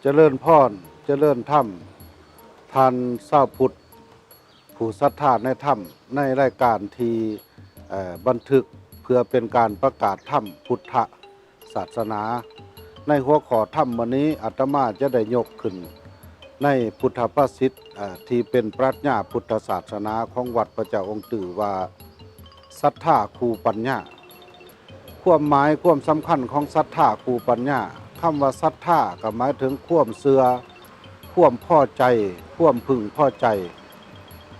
ຈະເລີນພອນ ຈະເລີນທຳ ທ່ານຊາວພຸດ ຜູ້ສັດທາໃນທຳ ໃນລາຍການທີ່ ເອີ ບັນທຶກເພື່ອເປັນການປະກາດທຳພຸດທະສາສະໜາ. ໃນຫົວຂໍ້ທຳມື້ນີ້ ອາດຕະມາຈະໄດ້ຍົກຂຶ້ນໃນພຸດທະພາສິດ ເອີ ທີ່ເປັນປະລັດຍາພຸດທະສາສະໜາຂອງວັດພະເຈົ້າອົງຕື້ວ່າ ສັດທາຄູ່ປັນຍາ. ຄວາມໝາຍຄວາມສຳຄັນຂອງສັດທາຄູ່ປັນຍາ, ຄຳວ່າສັດທາກໍໝາຍເຖິງຄວາມເຊື່ອ, ຄວາມພໍໃຈ, ຄວາມເພິ່ງພໍໃຈ,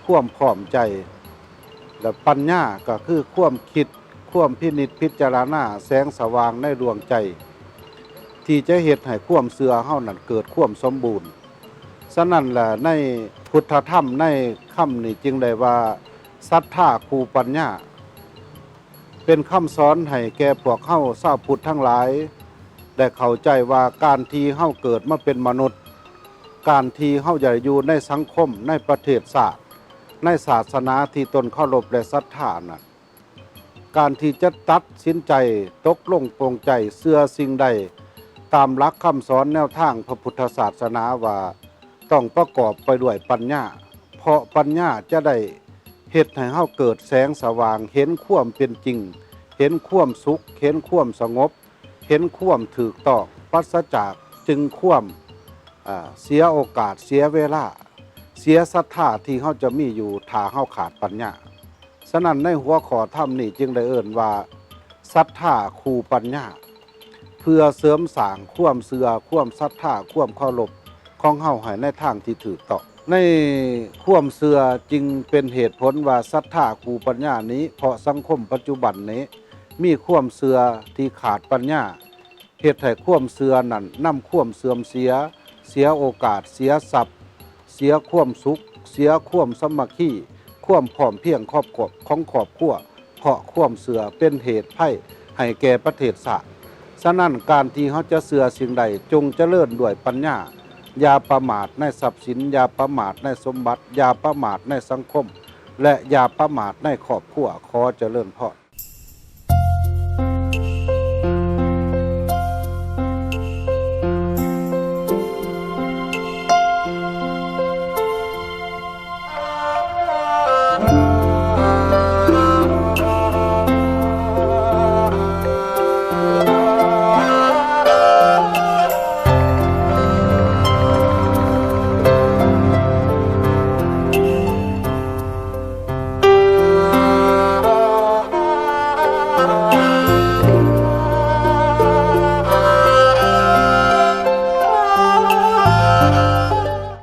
ຄວາມພ້ອມໃຈ ແລະ ປັນຍາກໍຄືຄວາມຄິດ, ຄວາມພິນິດພິຈາລະນາ, ແສງສະຫວ່າງໃນດວງໃຈ ທີ່ຈະເຮັດໃຫ້ຄວາມເຊື່ອເຮົານັ້ນເກີດຄວາມສົມບູນ. ສະນັ້ນແຫຼະ ໃນພຸດທະທຳໃນຄຳນີ້ຈຶ່ງໄດ້ວ່າ ສັດທາຄູ່ປັນຍາ ເປັນຄຳສອນໃຫ້ແກ່ພວກເຮົາຊາວພຸດທັງຫຼາຍ ໄດ້ເຂົ້າໃຈວ່າການທີ່ເຮົາເກີດມາເປັນມະນຸດ, ການທີ່ເຮົາໄດ້ຢູ່ໃນສັງຄົມ, ໃນປະເທດຊາດ, ໃນສາສະໜາທີ່ຕົນເຄົາລົບ ແລະ ສັດທານັ້ນ, ການທີ່ຈະຕັດສິນໃຈ, ຕົກລົງປົງໃຈ, ເຊື່ອສິ່ງໃດຕາມຫຼັກຄຳສອນແນວທາງພະພຸດທະສາສະໜາວ່າ ຕ້ອງປະກອບໄປດ້ວຍປັນຍາ, ເພາະປັນຍາຈະໄດ້ເຮັດໃຫ້ເຮົາເກີດແສງສະຫວ່າງ, ເຫັນຄວາມເປັນຈິງ, ເຫັນຄວາມສຸກ, ເຫັນຄວາມສະຫງົບ, ເຫັນຄວາມຖືກຕ້ອງ, ປາສະຈາກຈຶ່ງຄວາມ ອາ ເສຍໂອກາດ, ເສຍເວລາ, ເສຍສັດທາທີ່ເຮົາຈະມີຢູ່ ຖ້າເຮົາຂາດປັນຍາ. ສະນັ້ນໃນຫົວຂໍ້ທຳນີ້ຈຶ່ງໄດ້ເອີ້ນວ່າ ສັດທາຄູ່ປັນຍາ ເພື່ອເສີມສ້າງຄວາມເຊື່ອ, ຄວາມສັດທາ, ຄວາມເຄົາລົບຂອງເຮົາໃຫ້ໃນທາງທີ່ຖືກຕ້ອງ. ໃນຄວາມເຊື່ອຈຶ່ງເປັນເຫດຜົນວ່າສັດທາຄູ່ປັນຍານີ້, ເພາະສັງຄົມປັດຈຸບັນນີ້ມີຄວາມເຊື່ອທີ່ຂາດປັນຍາ, ເຮັດໃຫ້ຄວາມເຊື່ອນັ້ນນຳຄວາມເສື່ອມເສຍ, ເສຍໂອກາດ, ເສຍຊັບ, ເສຍຄວາມສຸກ, ເສຍຄວາມສາມັກຄີ, ຄວາມພ້ອມພຽງຂອບຂອບຂອງຄອບຄົວ, ເພາະຄວາມເຊື່ອເປັນເຫດໄພໃຫ້ແກ່ປະເທດຊາດ. ສະນັ້ນ ການທີ່ເຮົາຈະເຊື່ອສິ່ງໃດ ຈົ່ງຈະເລີນດ້ວຍປັນຍາ, ຢ່າປະໝາດໃນຊັບສິນ, ຢ່າປະໝາດໃນສົມບັດ, ຢ່າປະໝາດໃນສັງຄົມ ແລະ ຢ່າປະໝາດໃນຄອບຄົວ. ຂໍຈະເລີນພອນ.